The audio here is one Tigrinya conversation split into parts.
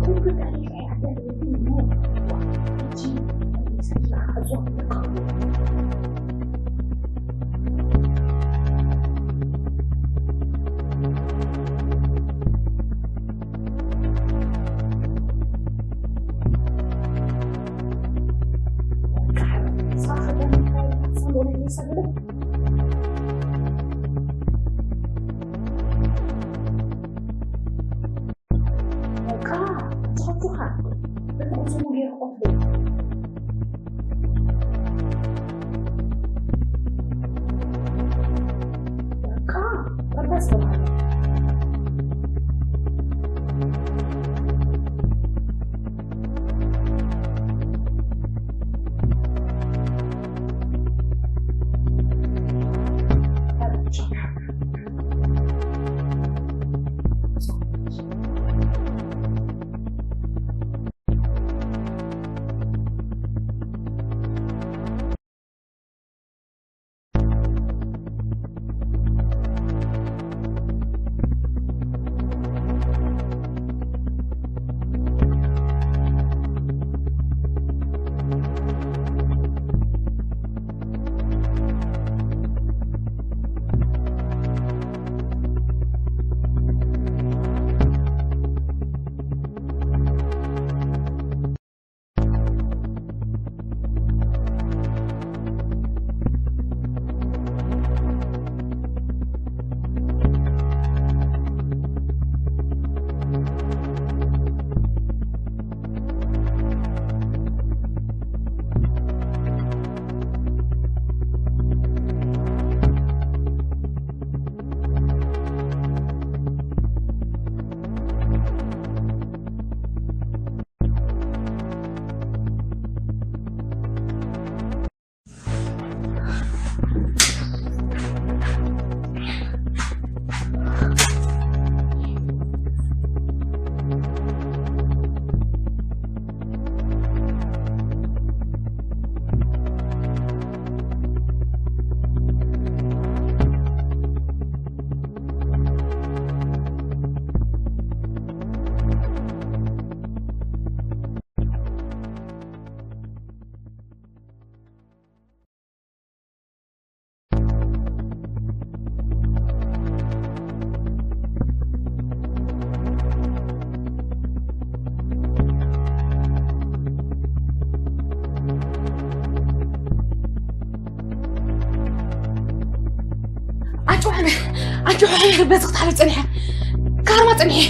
ኩሉ ታሪኽ ኣይዓደለትን እሞ። ሕጂ ሰላም ኣዞም ይቀሩ። በቃ፣ ጆርጆ፣ በቃ፣ ዝሙ ጌርኩ። በቃ፣ በቃ፣ ሰማለ። ኣጆ ዓመር፣ ኣጆ ዓመር፣ በዚ ክትሓልፍ ጸኒሐ። ካርማ ጸኒሐ።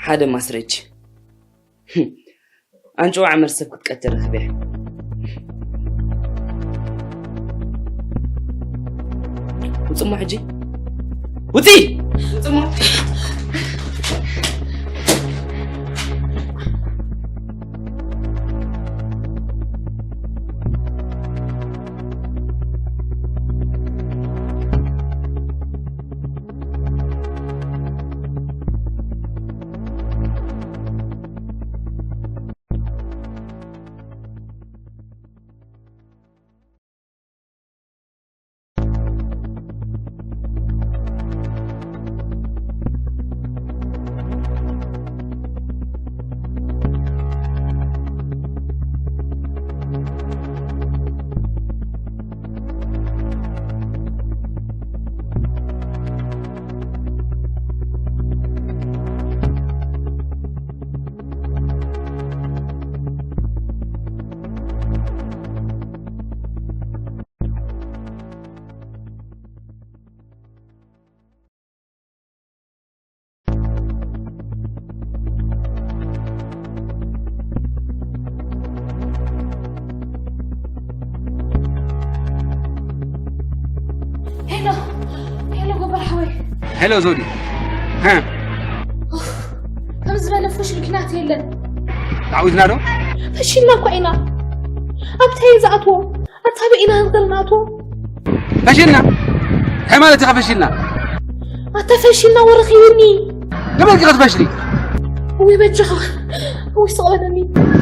ሓደ ማስረጅ። ኣንጭዋ ዕመር ሰብ ክትቀትል ረኺበ። ውጽሞ ሕጂ። ውጺ! ውጽሞ። ሄሎ፣ ሄሎ፣ ጎበር ሓወይ። ሄሎ፣ ዞዲ። ሃ። ኡፍ፣ ከም ዝበለ ፍሽል ኲናት የለን። ተዓዊትና ዶ? ፈሺልና እኳ ኢና። ኣብታይ ዝኣትዎ? ኣታ በይና ንኽእል ናቱ። ፈሽልና? እንታይ ማለት ኢኻ ፈሽልና? ኣታ ፈሽልና ወረ ኺብኒ። ገበል ዲኻ ትፈሽሊ? ወይ በጃኻ። ወይ ስቕ በለኒ።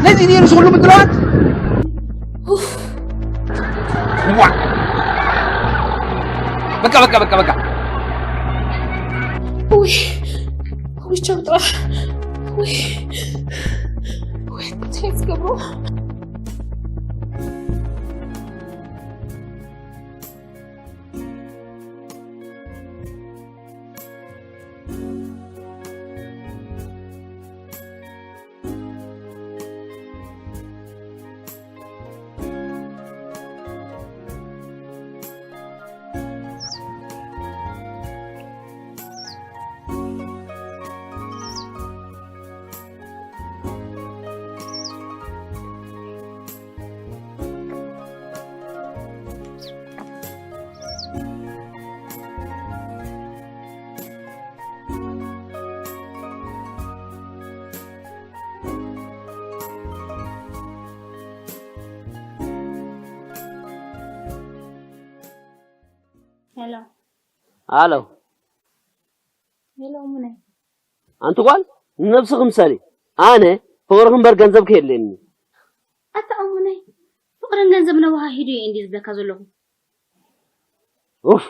ነዚ ነይሩ ዝኹሉ ምድላዋት? ኡፍ። ዋ! በቃ፣ በቃ፣ በቃ፣ በቃ። ውይ፣ ውይ፣ ቻው ጥራሕ። ውይ፣ ውይ፣ እንታይ ትገብሮ? ሄሎ። ኣሎ። ሄሎ፣ ሙነ። ኣንቲ ጓል፣ ንነብስኺ ምሰሊ። ኣነ ፍቕርኺ እምበር ገንዘብኪ የድልየኒ። ኣታ እሙነይ፣ ፍቕርን ገንዘብን ኣወሃሂዱ እየ እንድየ ዝብለካ ዘለኹ። ኡፍ፣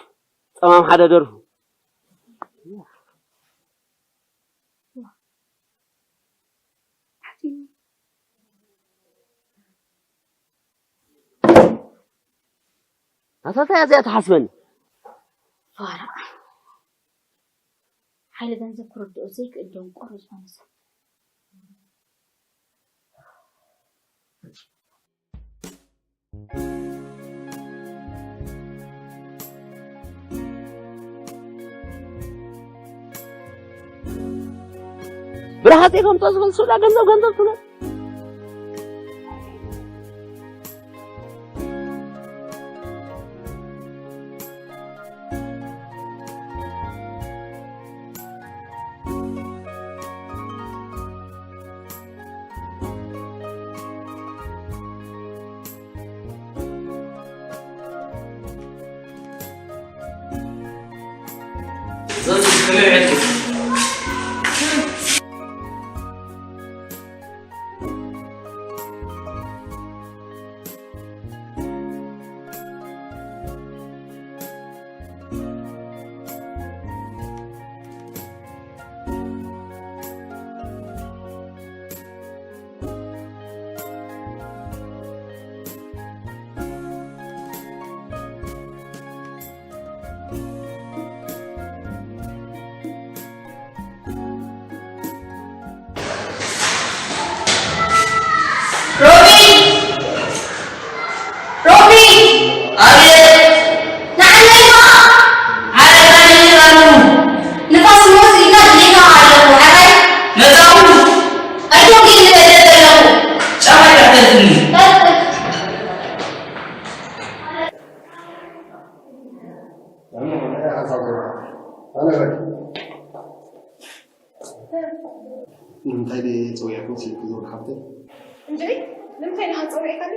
ጸማም ሓደ ደርፉ። ኣታ እንታይ እያ እዚኣ ትሓስበኒ? ፋራ። ሓይሊ ገንዘብ ክርድኦ ዘይክእል ደንቆሮ ዝኾነ ሰብ። ብርሃጽ ከምጾ ዝብል ሱላ ገንዘብ ገንዘብ ትብሎ። ሮቢ! ሮቢ! ኣቤት! ንዓለይካ! ዓለምና ይራሉ! ንፋስ ሞት ኢልና ድሌካ ኣለኹ፣ ሓራይ? መጻኹ! ኣይኮንኩ ዝበለ ዘለኹ! ጫማ ይሕተትኒ! ንምንታይ ድየ ጸዊዐኩም ስልኪ ዞር ሓፍተይ? እንድዒ፣ ንምንታይ ኢኻ ጸዊዕካኒ?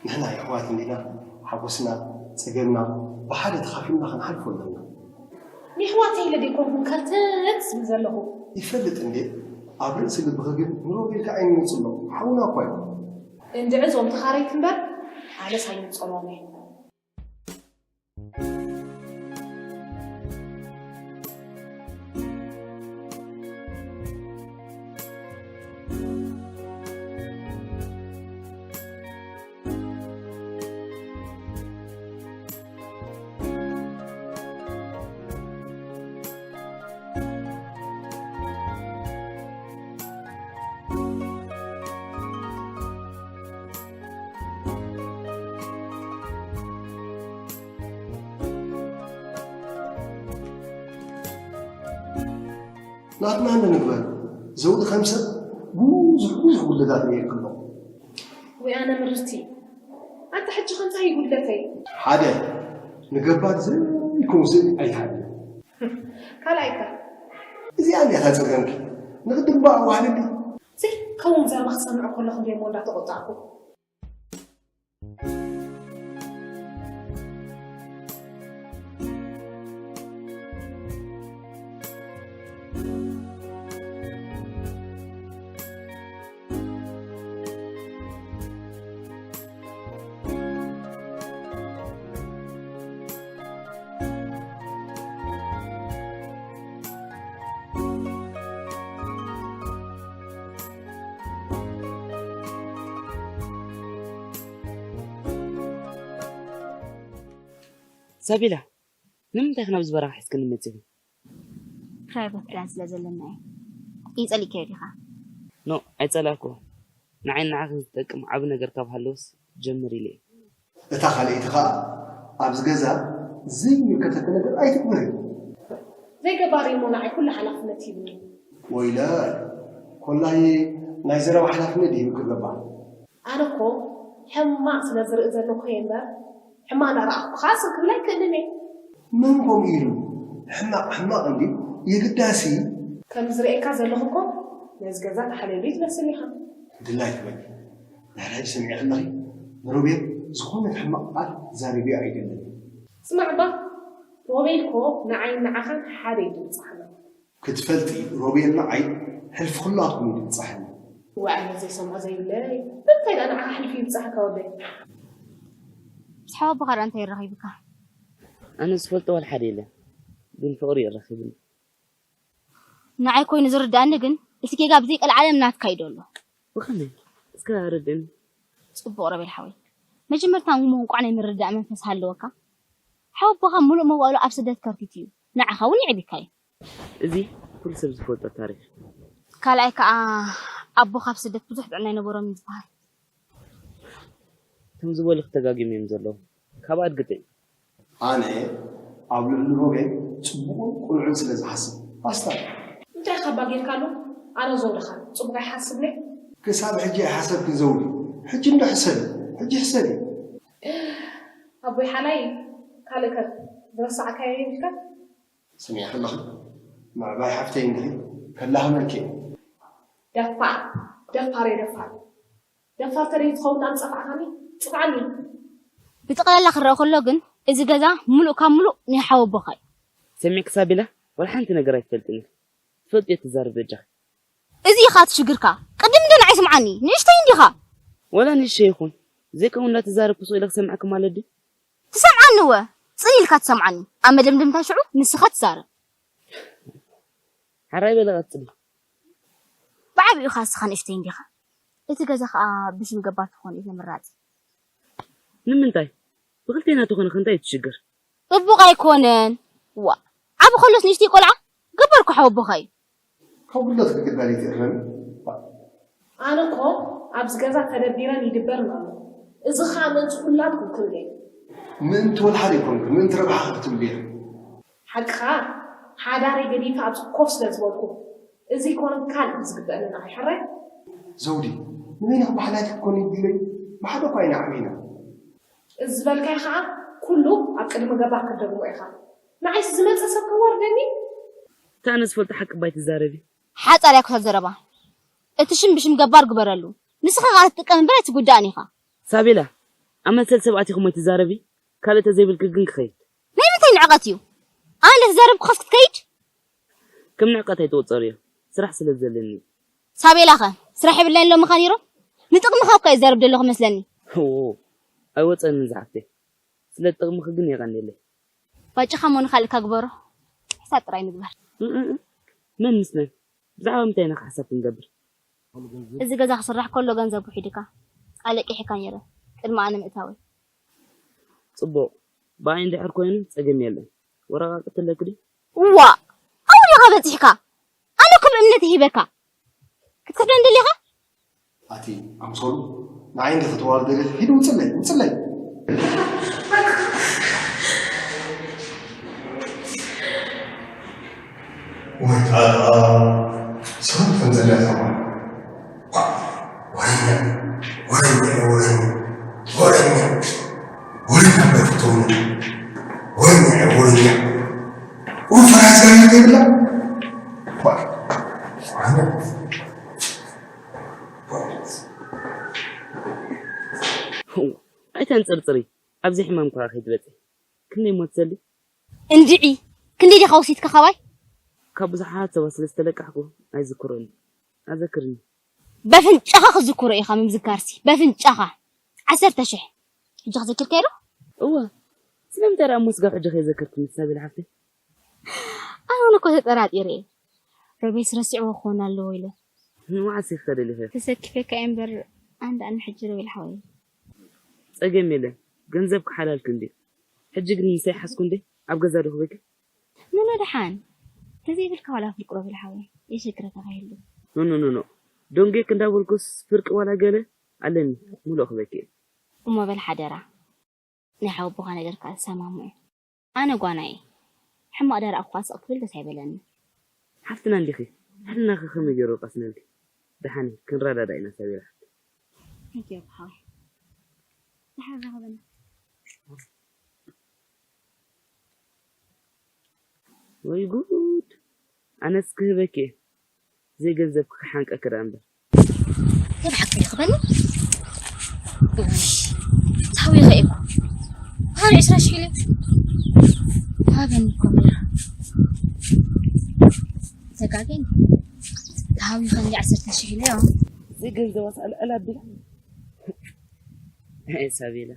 ንሕና የሕዋት እንዲና፣ ሓጎስና፣ ጸገምና ብሓደ ተኻፊልና ክንሓልፎ ኣለና። ንየሕዋተይ ኢለ ደይኮንኩን ከርተት ዝብል ዘለኹ። ይፈልጥ እንዴ? ኣብ ርእሲ ልብኺ ግን ንሮቤል ከኣ ኣይንመጽሎ፣ ሓውና እኳ እዩ። እንድዒ እዞም ተኻረይቲ እምበር፣ ኣነስ ኣይምጸሎን እየ። ናትና እንንግበር። ዘውዲ ከም ሰብ ብዙሕ፣ ብዙሕ ጉድለታት እኒኤ ኣሎ። ወይ ኣነ ምርርቲ። ኣንታ ሕጂ ከ እንታይ እዩ ጉድለተይ? ሓደ፣ ንገባር ዘይከውን ስእሊ ኣይትሃብኒ። ካልኣይ ከ? እዚኣ እንድያ እታ ጸገምኪ። ንቕድም እባ ኣዋህልሊ። ዘይከውን ዘረባ ክሰምዕ ከለኹ እንድየ እሞ እንዳተቖጣዕኩ። ሳቤላ፣ ንምንታይ ኢኺ ናብዚ በረኻ ሒዝክኒ መጺኺ? ፕራይቨት ፕላን ስለ ዘለና እዩ። ይጸሊእካዮ ዲኻ? ኖ፣ ኣይጸላእኩ። ንዓይ ንዓኺ ዝጠቅም ዓቢ ነገር ካብ ሃለወስ ጀምር ኢለ እየ። እታ ካልኣይቲ ኸኣ፣ ኣብዚ ገዛ ዘይምልከተኪ ነገር ኣይትግበሪ። ዘይገባሪ እሞ ንዓይ ኩሉ ሓላፍነት ሂብኒ። ወይለ፣ ኮላይ ናይ ዘረባ ሓላፍነት ድዩ ክብለባ? ኣነ እኮ ሕማቕ ስለ ዝርኢ ዘለኹ እየ እምበር ሕማቕ እንዳረኣኹ ከዓ ስቕ ክብል ኣይክእልን እየ። መን ከምኡ ኢሉ? ሕማቕ ሕማቕ እንድዩ የግዳሲ። ከም ዝርእየካ ዘለኹ እኮ ነዚ ገዛ ተሓልየሉ ትመስል ኢኻ። ድላይ ትበል። ናይ ሕጂ ሰሚዐ ከለኺ ንሮቤል ዝኾነት ሕማቕ ቃል ዛሪብዮ ኣይደልን። ስማዕ እባ ሮቤል እኮ ንዓይን ንዓኻን ሓደ እዩ ዝብጻሕና። ክትፈልጢ ሮቤል ንዓይ ሕልፊ ኩላትኩም እዩ ዝብጻሕኒ። ዋይ ኣነ ዘይሰምዖ ዘይብለይ። እንታይ ደኣ ንዓኻ ሕልፊ ይብጻሕካ ወደይ? ምስ ሓወቦኻ ደኣ እንታይ ይራኺብካ? ኣነ ዝፈልጦ ዋላ ሓደ የለን፣ ግን ፍቕሪ እዩ ኣራኺብኒ። ንዓይ ኮይኑ ዝርድኣኒ ግን እቲ ጌጋ ብዘይ ቀልዓለም ናትካ እዩ ዘሎ። ብኸመይ? እስከ ኣረድእኒ። ጽቡቕ ሮቤል ሓወይ፣ መጀመርታ እሞ እንቋዕ ናይ ምርዳእ መንፈስ ሃለወካ። ሓወቦኻ ሙሉእ መዋእሉ ኣብ ስደት ከርቲቱ እዩ፣ ንዓኻ እውን የዕቢካ እዩ። እዚ ኩሉ ሰብ ዝፈልጦ ታሪኽ። ካልኣይ ከኣ ኣቦኻ ኣብ ስደት ብዙሕ ጥዕና ኣይነበሮም እዩ ዝበሃል። ከም ዝበሉኺ ተጋጊዮም እዮም ዘለዉ። ካብ ኣድግጢ ኣነ ኣብ ልዕሊ ሮቤል ጽቡቕን ቅኑዕን ስለ ዝሓስብ። ኣስታት እንታይ ካብ ባጌርካሉ? ኣነ ዘውድኻ ጽቡቕ ኣይሓስብን እየ። ክሳብ ሕጂ ኣይሓሰብክን ዘውዲ። ሕጂ እንዶ ሕሰቢ። ሕጂ ሕሰቢ። ኣቦይ ሓላይ ካልእ ከ ዝረሳዕካዮ የብልካ? ሰሚዕኪ ኣለኺ? ምዕባይ ሓፍተይ እንዲኺ ከላኽመልኪ እየ። ደፋር ደፋር እየ ደፋር። ደፋር ተደይ ትኸውን ዳኣ ምጸፋዕካኒ ጽፍዓኒ። ብጠቕላላ ክረኣ ከሎ ግን እዚ ገዛ ሙሉእ ካብ ሙሉእ ናይ ሓወቦኻ እዩ። ሰሚዕኪ ሳቤላ፣ ዋላ ሓንቲ ነገር ኣይትፈልጥን ኢኺ። ትፈልጥዮ ትዛረቢ በጃኺ። እዚ ኢኻ እቲ ሽግርካ። ቅድም እንዶ ንዓይ ስምዓኒ፣ ንእሽተይ እንዲኻ። ዋላ ንእሽተይ ይኹን፣ ብዘይከም እንዳተዛረብኩ ስቕ ኢለ ክሰምዓኪ ማለት ድዩ? ትሰምዓኒ እወ፣ ጽን ኢልካ ትሰምዓኒ። ኣብ መደምደምታ ሽዑ ንስኻ ትዛረብ። ሓራይ በሊ ቀጽሊ። ብዓቢኡ ኸኣ ንስኻ ንእሽተይ እንዲኻ። እቲ ገዛ ኸኣ ብሽም ገባር ክኾን እዩ ተመራጺ። ንምንታይ? ብኽልቴና ተኾነ ኸ እንታይ እዩ እቲ ሽግር? ጽቡቕ ኣይኮነን። ዋእ፣ ዓቢ ከሎስ ንእሽተይ ቆልዓ ገባር እኮ ሓወቦኻ እዩ። ካብ ጉድለትኪ ግዳይ ኣይትእረሚ። ኣነ እኮ ኣብዚ ገዛ ተደቢረን ይድበርን ኣለኹ። እዚ ኸኣ ምእንቲ ኩላትኩም ክብል እየ። ምእንቲ ወላ ሓደ ኣይኮንክን፣ ምእንቲ ረብሓኺ ክትብሊ ኢኺ። ሓቅኻ፣ ሓዳረይ ገዲፈ ኣብዚ ኮፍ ስለ ዝበልኩ፣ እዚ ኣይኮነን ካልእ እዩ ዝግበኣኒ ንዓይ ሕራይ። ዘውዲ፣ ንበይንኺ ብሓላይኪ ክትኮኒ ይድለይ፣ ብሓደ እኳ ኢና ዓቢና። እዚ ዝበልካዮ ኸኣ ኩሉ ኣብ ቅድሚ ገባር ክትደግሞ ኢኻ። ንዓይስ ዝመጸ ሰብ ከዋርደኒ? እታ ኣነ ዝፈልጦ ሓቂ እባ ኣይትዛረቢ። ሓጻር እያ እኮ እታ ዘረባ። እቲ ሽም ብሽም ገባር ግበረሉ። ንስኻ ኸኣ ትጥቀም እምበር ኣይትጉዳእን ኢኻ። ሳቤላ፣ ኣብ መሰል ሰብ ኣቲኹም ኣይትዛረቢ። ካልእ ተዘይብልኪ ግን ክኸይድ። ናይ ምንታይ ንዕቀት እዩ? ኣነ እንዳተዛረብኩኻስ ክትከይድ? ከም ንዕቀት ኣይትቑጸርዮ። ስራሕ ስለ ዘለኒ። ሳቤላኸ ስራሕ የብላይን ሎሚ ኸ ነይሩ? ንጥቕምኻ እኮ እየ ዝዛረብ ዘለኹ መስለኒ። ኦ፣ ኣይወጸንን ዝሓፍተይ። ስለ ጥቕምኺ ግን የቐንየለይ። ባጭኻ እሞ ንኻልእካ ግበሮ። ሕሳብ ጥራይ ንግበር። እ፣ እ፣ እ። መን ምስ መን? ብዛዕባ ምንታይ ኢና ሓሳብ ክንገብር? እዚ ገዛ ክስራሕ ከሎ ገንዘብ ውሒድካ ኣለቂሕካ ነይረ ቅድሚ ኣነ ምእታወይ። ጽቡቕ። ብኣይ እንድሕር ኮይኑ ጸገም የለን። ወረቓቕቲ ኣለኪ ድዩ? ዋእ! ኣበይ ዲኻ በጺሕካ? ኣነ እኮ ብእምነት ሂበካ ክትክሕደኒ ደሊኻ? ኣቲ ኣምሶሉ ንዓይ እንዲ ክትዋል ደሊኺ ሂድ ውፅለይ ውፅለይ። ወይ ጣጣ ሰብ ከም ዘላ ሰማ። ወረኛ ወረኛ ወረኛ ወረኛ ወረኛ በፍቶኑ ወረኛ ወረኛ ወፈራስ ጋር ይብላ። ኣይተንፅርፅሪ፣ ኣብዚ ሕማም ከዓ ከይትበፅሒ። ክንደይ ሞት ዘሊ? እንድዒ ክንደይ ዲኻ ወሲድካ ካባይ? ካብ ብዙሓት ሰባት ስለ ዝተለቃሕኩ ኣይዝክሮን። ኣዘክርኒ። በፍንጫኻ ክዝክሮ ኢኻ ምምዝካርሲ፣ በፍንጫኻ። ዓሰርተ ሽሕ። ሕጂ ክዝክርከ ዶ? እወ። ስለምንታይ ደኣ እሞ ስጋብ ሕጂ ከይዘከርክኒ ትሳቢል ሓፍተይ? ኣነ እውን እኮ ተጠራጢረ እየ። ሮቤልስ ረሲዕዎ ክኸውን ኣለዎ ኢለ። ንመዓስ ኢኺ ከደሊኽዮ? ተሰኪፈካ እየ እምበር ኣንዳ ኣነ ሕጂ ሮቤል ሓወይ። ጸገም የለን። ገንዘብ ክሓላልክ እንድዩ። ሕጂ ግን ምሳይ ሓዝኩ እንዴ? ኣብ ገዛ ዶ ክበኪ? ኖኖ፣ ደሓን። ተዘይብልካ ዋላ ፍርቂ ሮቤል ሓወይ፣ የሸግረካ ከይህሉ። ኖኖ፣ ኖኖ። ዶንጌክ እንዳበልኩስ ፍርቂ ዋላ ገለ ኣለኒ፣ ሙሉእ ክበኪ እየ። እሞ በል ሓደራ፣ ናይ ሓወቦኻ ነገር ከኣ ተሰማምዑ። ኣነ ጓና እየ። ሕማቕ ደረቕ እኳ ስቕ ክብል ደስ ኣይበለኒ። ሓፍትና እንዲኺ፣ ሕልናኺ ከመይ ገይሩ ቃስነልኪ? ደሓን እዩ፣ ክንረዳዳእ ኢና ሳቤላ ሓፍቲ። Thank you ሓወይ። ደሓን ራኸበና። ወይ ጉድ! ኣነስ ክህበኪ እየ። ዘይገንዘብኪ ክሓንቀኪ ደኣ እምበር። ብሓቂ ክበኒ? ውይ፣ ተሃዊኸ እየ እኮ። ባህሪ ዕስራ ሺሕ ኢለ። ሃበኒ እኮ ነይራ። ተጋግየኒ። ተሃዊኸ እንዲ ዓሰርተ ሺሕ ኢለ እዮ። ዘይገንዘባስ ኣልዕል ኣቢላ። ኣይ ሳቤላ።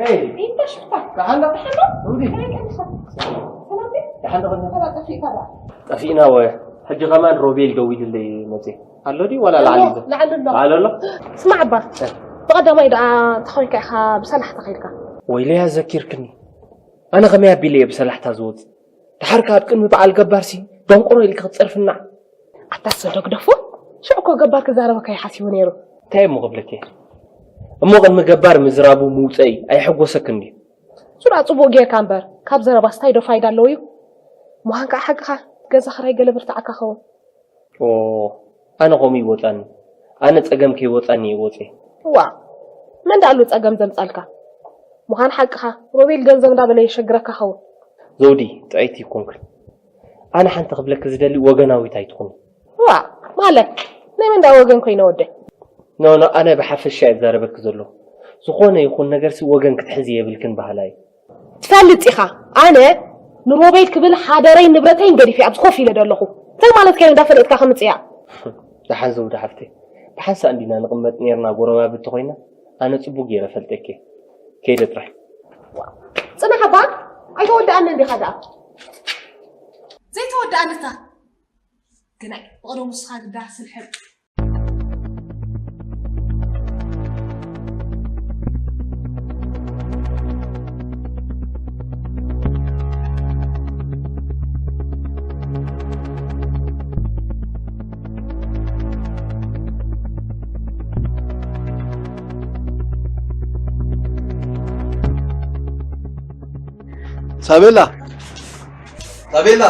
ኤይ፣ እንታይ ሽፍታ? ደሓን ዶ? ደሓን ዶ? ሩዲ። ከመይ ቀኒኻ? ሰላም ድዩ? ደሓን ዶ? ሰላም፣ ጠፊእካ ደኣ? ጠፊእና ወ-፣ ሕጂ ከማን ሮቤል ደዊሉለይ መጽየ። ኣሎ ድዩ ዋላ ላዕሊ ኣሎ፣ ኣሎ? ላዕሊ ኣሎ። ላዕሊ ኣሎ? ስማዕ እባ፣ እ። ብቐዳማይ ደኣ ተኾይንካ ኢኻ ብሰላሕታ ከይድካ? ወይለይ ኣዘኪርክኒ። ኣነ ከመይ ኣቢለ እየ ብሰላሕታ ዝወጽእ? ደሓር ከኣ ኣብ ቅድሚ በዓል ገባርሲ ደንቆሮ ኢልኪ ክትጸርፍና። ኣታ ሰዶ ግደፎ፣ ሽዑ እኮ ገባር ክዛረበካ እዩ ሓሲቡ ነይሩ። እንታይ እሞ ክብለኪ? እሞ ቅድሚ ገባር ምዝራቡ ምውጸኢ ኣየሐጎሰክን ድዩ? እሱ ደኣ ጽቡቕ ጌርካ እምበር፣ ካብ ዘረባስ እንታይ ዶ ፋይዳ ኣለዎ እዩ? ምዃን ከኣ ሓቅኻ፣ ገዛ ኽራይ ገለ ብርትዓካ ኸውን። ኦ፣ ኣነ ከምኡ ይወጻኒ። ኣነ ጸገም ከይወጻኒ እየ ወጺኤ። እዋ፣ መን ደኣሉ ጸገም ዘምጻልካ? ምዃን ሓቅኻ፣ ሮቤል ገንዘብ እንዳበለ የሸግረካ ኸውን። ዘውዲ፣ ጥዕይቲ ኣይኮንኩን። ኣነ ሓንቲ ክብለኪ ዝደሊ ወገናዊት ኣይትኹኒ። እዋ፣ ማለት፣ ናይ መን ደኣ ወገን ኮይነ ወደይ? ኖ፣ ኖ፣ ኣነ ብሓፈሻ እየ ዝዛረበኪ ዘለኹ። ዝኾነ ይኹን ነገርሲ ወገን ክትሕዚ የብልክን በሃላይ። ትፈልጥ ኢኻ፣ ኣነ ንሮቤል ክብል ሓደረይን ንብረተይን ገዲፈ ኣብዚ ኮፍ ኢለ ዘለኹ። እንታይ ማለት ከ እንዳፈለጥካ ከምጽእ እያ? ደሓን ዘውዲ ሓፍተይ፣ ብሓንሳእ እንዲና ንቕመጥ ኔርና ጎረባብቲ ኮይና፣ ኣነ ጽቡቕ ገይረ ፈልጠኪ። ከይደ ጥራሕ። ጽናሕ እባ፣ ኣይተወድኣንን ዲኻ ደኣ? ዘይተወድኣንታ። ግናይ፣ ብቐደሙ ንስኻ ግዳ ስልሕብ። ሳቤላ! ሳቤላ!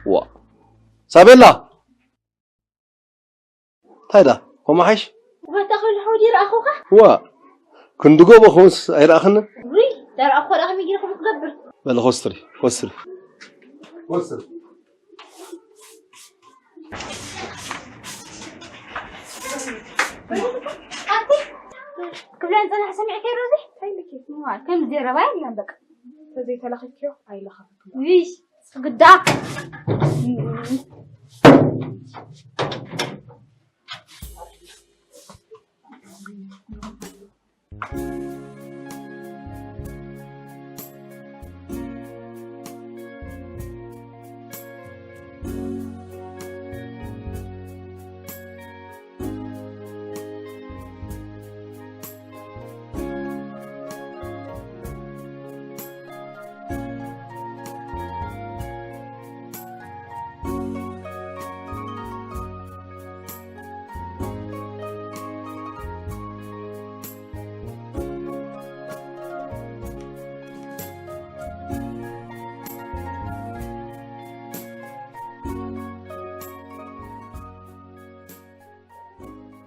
ዋ! ሳቤላ! እንታይ ደኣ? ከምኡ ሓይሽ? ዋታ ከሎ ሓወዲ ይረኣኹኻ? ዋ! ክንዲ ጎቦ ከውንስ ኣይረኣኽንን? ውይ! ዳርኣ እኮ ደኣ ከመይ ገይረ ከምኡ ክገብር? በለ ኮስትሪ፣ ኮስትሪ። ኮስትሪ። ኣቲ ክብለን ጽናሕ ሰሚዕክዮ ዶ እዚ? እንታይ ኢልኪ? እዋ፣ ከም ዘረባ የለን በቃ። ተዘይተላኺክዮ ኣይለኸፈክን። ውይ! ግዳ።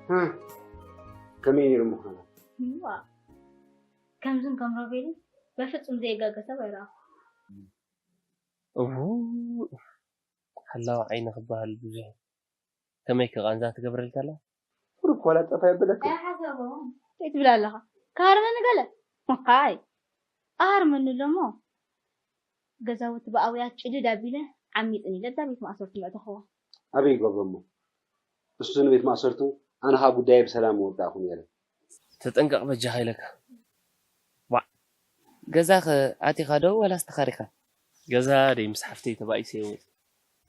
እ፣ ከመይ ነይሩ ምዃኑ? እዋ፣ ከምዝን ከም ሮቤልን በፍጹም ዘየጋገ ሰብ ኣይረኣኹ። እዉ፣ ሓላዊ ዓይኒ ክበሃል ብዙሕ እዩ። ከመይ ከ ቃንዛ ትገብረልካ ኣላ? ቁሩብ ኮላ ጠፋ የብለካ። ኣይሓሰቦም። እንታይ ትብል ኣለኻ? ክሃርመኒ ገለ? ሃይ። ኣሃርመኒ ኣሎ እሞ፣ ገዛውቲ ብኣውያት ጭድድ ኣቢለ ዓሚጽን ኢለ እዛ ቤት ማእሰርቲ መእተኽዎ። ኣበይ ይገብሮ እሞ? እሱ ንቤት ማእሰርቱ፣ ኣነ ኸኣ ጉዳየ ብሰላም ምወዳእኹ ነይረ። ተጠንቀቕ በጃኻ ኢለካ። ዋዕ። ገዛኸ ኣቲኻ ዶ ወላስ ተኻሪኻ? ገዛ ደይ ምስ ሓፍተይ ተባኢሰ ይወፅ።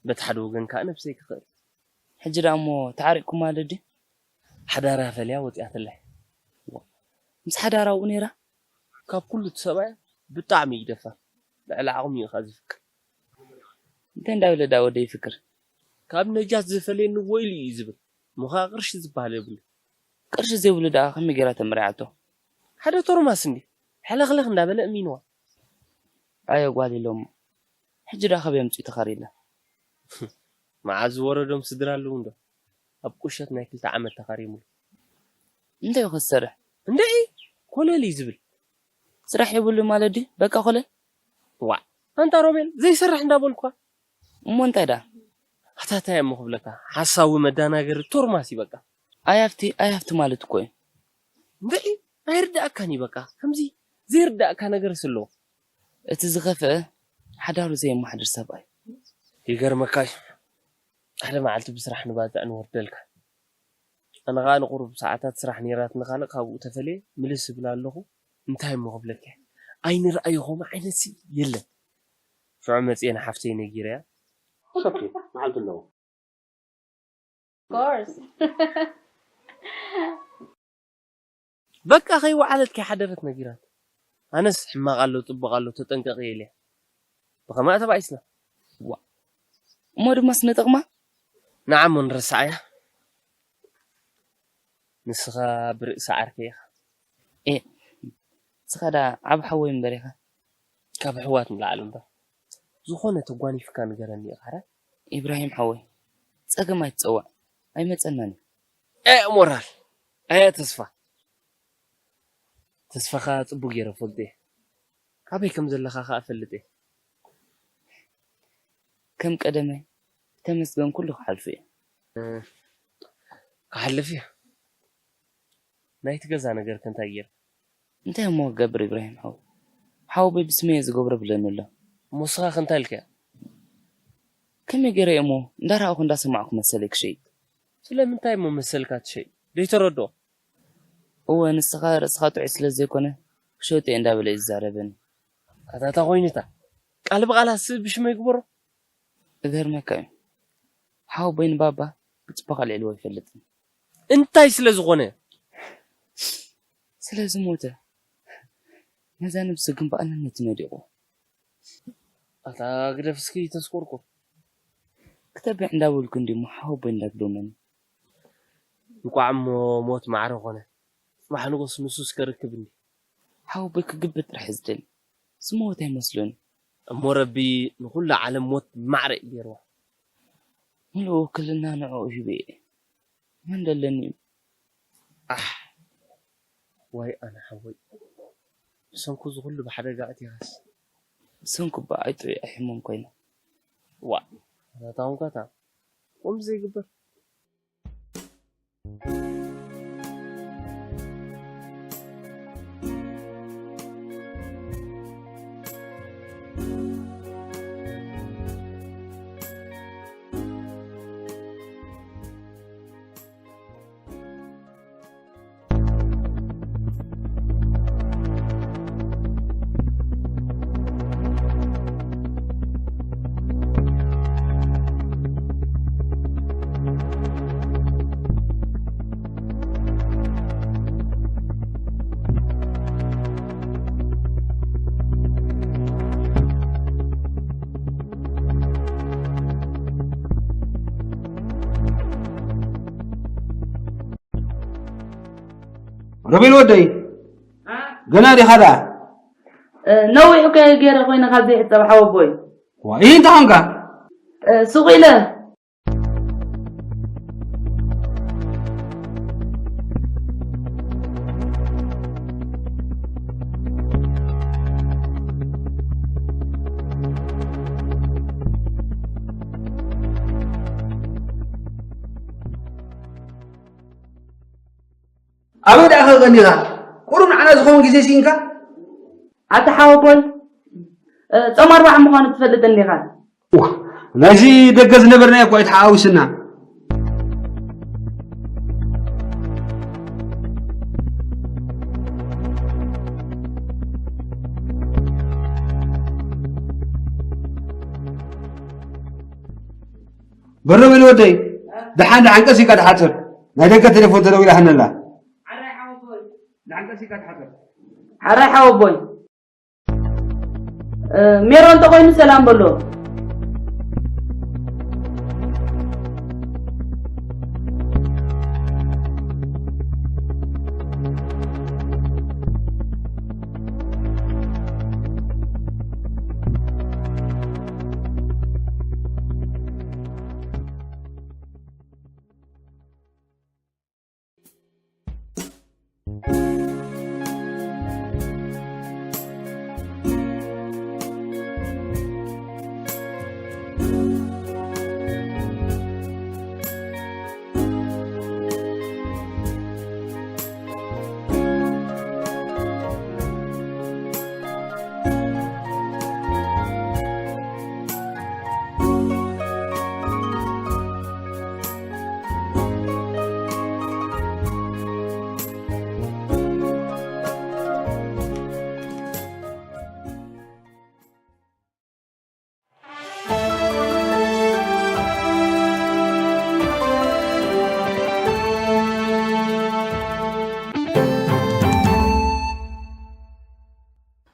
በቲ ሓደ ወገን ከዓ ነብሰይ ክኽእል። ሕጂ ደኣ እሞ ተዓሪቕኩም ማለት ድዩ? ሓዳራ ፈልያ ወፂኣትለይ። ምስ ሓዳራ ኣብኡ ነይራ? ካብ ኩሉ እቲ ሰብኣያ ብጣዕሚ እዩ ደፋር። ልዕሊ ዓቕሙ እዩ ከዓ ዝፍቅር። እንታይ እንዳበለ ደኣ ወደይ ይፍቅር? ካብ ነጃት ዝፈልየኒ ወይሉ እዩ ዝብል። ምዃ ቅርሺ ዝበሃል የብሉ። ቅርሺ ዘይብሉ ደኣ ከመይ ገይራ ተመርዓቶ? ሓደ ቶርማስ እንዲ ሕለኽለኽ እንዳበለ እሚንዋ። ኣየ ጓል ኢሎሞ። ሕጂ ደኣ ከበይ ኣምጺኡ ተኻሪላ? መዓዝ ዝወረዶም ስድራ ኣለዉ እንዶ? ኣብ ቁሸት ናይ ክልተ ዓመት ተኻሪሙሉ። እንታይ እዩ ክሰርሕ? እንደዒ ኮለል እዩ ዝብል። ስራሕ የብሉ ማለት ድዩ? በቃ ኮለል? ዋዕ፣ ኣንታ ሮቤል፣ ዘይሰርሕ እንዳበልኳ። እሞ እንታይ ደኣ? ኣታ እንታይ እሞ ክብለካ፣ ሓሳዊ መዳናገሪ ቶርማስ እዩ በቃ። ኣይ ሃብቲ፣ ኣይ ሃብቲ ማለት እኮ እዩ። እንደዒ ኣይርዳእካን እዩ በቃ። ከምዚ ዘይርዳእካ ነገርስ ኣለዎ። እቲ ዝኸፍአ ሓዳሩ ዘየማሕድር ሰብኣይ። ይገርመካ እዩ። ሓደ መዓልቲ ብስራሕ ንባጽዕ ንወርደልካ። ኣነ ኸኣ ንቁሩብ ሰዓታት ስራሕ ነይራትኒ፣ ካልእ ካብኡ ተፈልየ ምልስ እብል ኣለኹ። እንታይ እሞ ክብለካ እየ? ኣይንርኣዮ ከምኡ ዓይነትሲ የለን። ሽዑ መጽየ ንሓፍተይ ነጊረያ። It's okay፣ መዓልቲ ኣለዎ። Of course። በቃ ከይወዓለት ከይሓደረት ነጊራት። ኣነስ ሕማቕ ኣሎ ጽቡቕ ኣሎ ተጠንቀቂ ኢለያ። ብኸማኣ ተባኢስና። ዋ። እሞ ድማ ስነ ጥቕማ? ንዓ እሞ ንረስዓያ። ንስኻ ብርእሲ ዓርከይ ኢኻ። ኤ፣ ንስኻ ደኣ ዓቢ ሓወይ እምበር ኢኻ። ካብ ኣሕዋት ንላዕሊ እምበር። ዝኾነ ተጓኒፍካ ንገረኒ ኢኻ፣ ረ? ኢብራሂም ሓወይ፣ ጸገም ኣይትጸዋዕ፣ ኣይመጸናን እዩ። ኤ ሞራል፣ ኣየ ተስፋ። ተስፋኻ ጽቡቕ ገይረ እፈልጦ እየ። ካበይ ከም ዘለኻ ከኣ እፈልጥ እየ። ከም ቀደመይ፣ ተመስገን ኩሉ ክሓልፍ እዩ። እ፣ ክሓልፍ እዩ። ናይቲ ገዛ ነገር ከ እንታይ ጌርካ? እንታይ እሞ ክገብር ኢብራሂም ሓው? ሓወቦይ ብስመይ እየ ዝገብሮ ብለኒ ኣሎ። እሞ ንስኻ ከ እንታይ ኢልካዮ? ከመይ ገይረ እየ እሞ እንዳረኣኹ እንዳሰማዕኩ መሰለይ ክሸይጥ። ስለምንታይ እሞ መሰልካ ትሸይጥ? ደይተረድኦ። እወ ንስኻ ርእስኻ ጥዑይ ስለ ዘይኮነ ክሸይጦ እየ እንዳበለ እዩ ዝዛረበኒ። ኣታ እንታይ ኮይኑታ? ቃል ብቓላስ ብሽመይ ግበሮ። እገርመካ እዩ። ሓወቦይ ንባባ ብጽቡቕ ኣልዒልዎ ኣይፈልጥን። እንታይ ስለ ዝኾነ? ስለ ዝሞተ። ነዛ ነብሱ ግን ብኣንነት ነዲቑ። ኣታ ግደፍ እስኪ ተስቆርቁር። ክተብዕ እንዳበልኩ እንዲሞ ሓወቦይ እንዳግደመኒ። እንቋዕ እሞ ሞት ማዕረ ኮነ። ጽባሕ ንጎስ ንሱስ ከርክብ እንዲ። ሓወቦይ ክግብር ጥራሕ ዝደሊ። ዝሞት ኣይመስሉን። እሞ ረቢ ንኹሉ ዓለም ሞት ማዕረ እዩ ገይርዋ። ምሉእ ውክልና ንዕኡ ሂበ እየ። መን ደለኒ እዩ? ኣሕ፣ ዋይ ኣነ ሓወይ። ብሰንኩ እዚ ኩሉ ብሓደጋ ኣእቲኻስ። ብሰንኩ እባ ኣይጥዑይ ኣይሕሙም ኮይነ። ዋእ፣ ኣታ ታውንካታ። ከምዚ ዘይግበር። ሮቤል ወደይ፣ አ? ገና ዲኻ ደኣ? እ፣ ነዊሕ እኮ እየ ገይረ ኮይነ ካብ ዘይሕጸብ ሓወቦይ። ዋ፣ ይህ እንታይ ኾንካ? እ፣ ሱቕ ኢለ። ኣበይ ደኣ ከ ቀኒኻ? ቁሩብ ንዓና ዝኸውን ግዜ ሲኢንካ? ኣታ ሓወቦይ፣ እ፣ ጾም ኣርብዓ ምዃኑ ትፈልጥ እንዲኻ? ዋ፣ ናይዚ ደገ ዝነበርናዮ እኮ ኣይተሓዋዊስና። በሮ በል ወደይ። ደሓን ደሓን ቀስ ኢልካ ትሓጽር። ናይ ደገ ቴሌፎን ተደዊላ ሃነላ። ደሓን ቀስ ኢልካ ትሓጽር። ሓራይ ሓወቦይ። እ፣ ሜሮን እንተኾይኑ ሰላም በሎ።